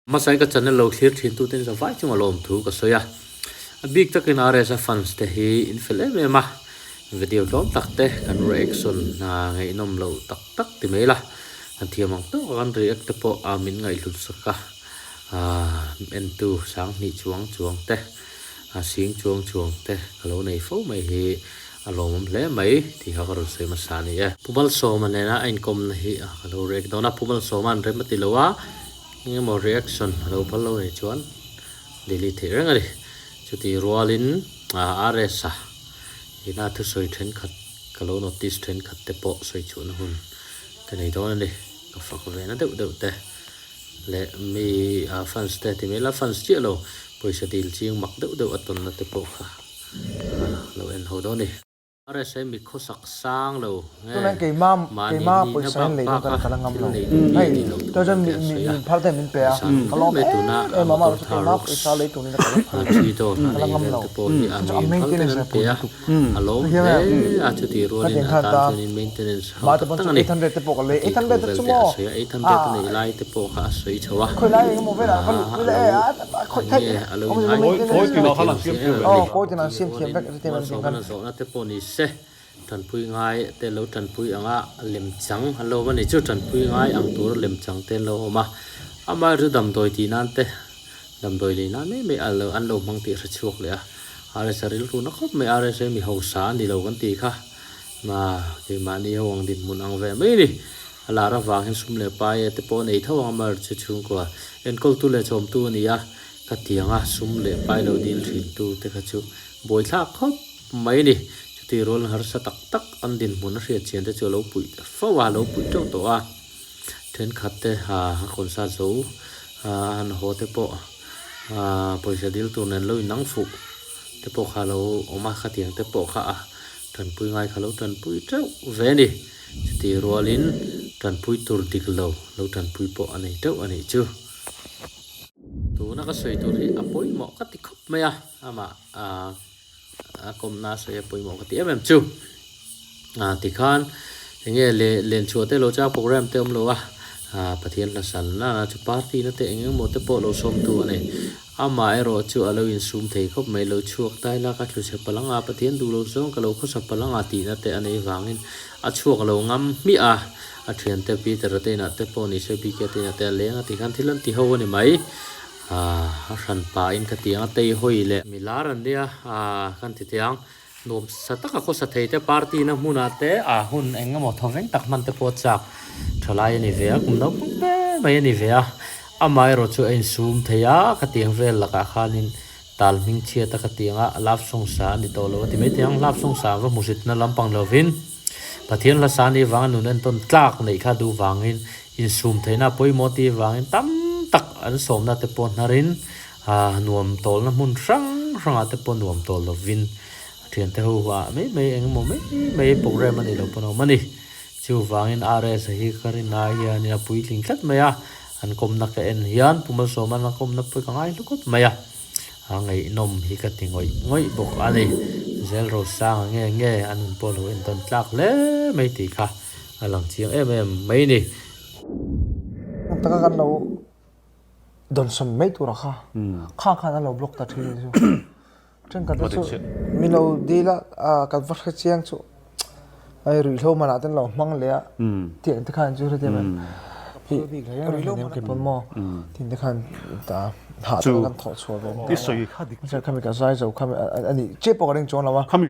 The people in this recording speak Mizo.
Hmasai ka channel lo thlir thin tute in zavai chunga lawmthu ka sawi a, a bik takin RS-a fans te hi in fel em em a, video tlawm tak te kan reaction hna ngaihnawm loh tak tak ti mai la, kan thiam ang tawk a kan react te pawh a min ngaihhlut sak a, entu sanghnih chuang chuang te, sing chuang chuang te ka lo nei fo mai hi a lawmawm hle mai tih kha ka rawn sawi hmasa a ni e. Pu Malsawma nena a inkawmna hi ka lo react dawn a, Pu Malsawma an rem a ti lo a. Engemaw reaction a lo phal lo nei chuan delete theih reng a ni. Chuti rualin RS-a ina thusawi thenkhat ka lo notice thenkhat te pawh sawi chhuahna hun ka nei dawn a ni. Ka fak ve na deuh deuh te leh mi fans te ti mai la fans chiah lo pawisa dil ching mak deuh deuh a tawnna te pawh kha lo en ho dawn a ni. Rsa mi khawsak sang lo nge mahni nihna bak bak a thil nei duh mi a nih loh thu te a sawi a, mi sang hle mai tuna a motor thar rocks a thi dawn a nei vel te pawh hi a mi phal ten an pe a, a lawm hle a chutih rualin a tan chuanin maintenance hau tak tak a ni a tih thu vel te a sawi a, 800 a neih lai te pawh kha a sawi chho a, a lo nge a lo in high Malsawmna zawhna te pawh ni se, tanpui ngai te lo tanpui anga lemchang an lo awm a ni. Chu tanpui ngai ang tura lemchang te an lo awm a, amaherawhchu chu damdawi tih nan te, damdawi lei nan mai mai an lo hmang tih hre chhuak leh a. RSA rilru na khawp mai, RSA mi hausa a ni lo kan tih kha, keimahni ho ang dinhmun ang ve mai a ni. A lar avang hian sum leh pai te pawh a nei tho ang amaherawhchu chu chhungkua enkawltu leh chawmtu a ni a, ka tianga sum leh pai lo dil thintu te kha chu buaithlak khawp mai a ni. Chutih rual harsa tak tak an dinhmun a hriat chian te chu a lo puih fo a, a lo puih teuh tawh a. Thenkhat te a concert zo a han haw te pawh pawisa dil tur nen lo inang fuh te pawh kha a lo awm a, khatiang te pawh kha a tanpui ngai kha a lo tanpui teuh ve a ni. Chutih rualin tanpui tur dik lo lo tanpui pawh a nei teuh a nih chu. Tuna ka sawi tur hi a pawimawh ka ti khawp mai a, amah a kawmna a sawi a pawimawh ka ti em em chu. Tikhan enge le lenchhuah te lo chang program te awm lo a, Pathian hla san nana chu party na te eng eng maw te pawh lo sawmtu a nei. Amah erawh chu a lo insum thei khawp mai, lo chhuak tai la ka thlu chhe palh anga, Pathian duh lo zawng ka lo khawsa palh anga tihna te a nei vangin a chhuak lo ngam hmiah a, a thiante Peter-a te inah te pawh ni se BK te inah te a leng a ti khan thil an ti ho a ni mai. Aaa a hran pahin ka ti ang a tei hawi leh. Mi lar an nia aaa kan ti teh ang nuam sa taka khawsa thei te party na hmunah te a hun eng emaw thawveng tak hman te pawh chak thalai a ni ve a kum naupang te mai a ni ve a amaherawh chu a insum thei a ka tiang vel lakah khanin tal hming chhiat a ka ti ang a love song sa a ni tawh lo a ti mai thei ang love song sa va hmuhsitna lampang lovin Pathian hla sa nih vanga nun entawn tlak neih kha duh vangin insum theihna a pawimawh tih vangin tam tak an sawmna te pawh hnarin nuam tawlna hmun hrang hrangah te pawh nuam tawl lovin thiante ho ah mai mai eng emaw mai mai program a nih loh pawn a awm a ni. Chuvangin RS a hi ka rin ai hianin a puitling tlat mai a, an kawmna ka en hian Pu Malsawma'n a kawmna pawh ka ngai hlu khawp mai a. A ngaihnawm hi ka ti ngawih ngawih bawk a ni. Zel Rosanga nge nge a nun pawh lo entawn tlak hle mai tih kha a lang chiang em em mai ni. Ang taka kan lo dawnsawn mai tur a kha kha khan a lo block ta thin chu thenkhat te chu min lo dil a kan va hre chiang chu hei ruihhlo manah te an lo hmang leh a tiang te khan chu hre mai ruihhlo man kei pawn maw tin te khan hah taka kan thawh chhuah ve khami ka zai zo khami ani che pawh ka ring chuang lo a.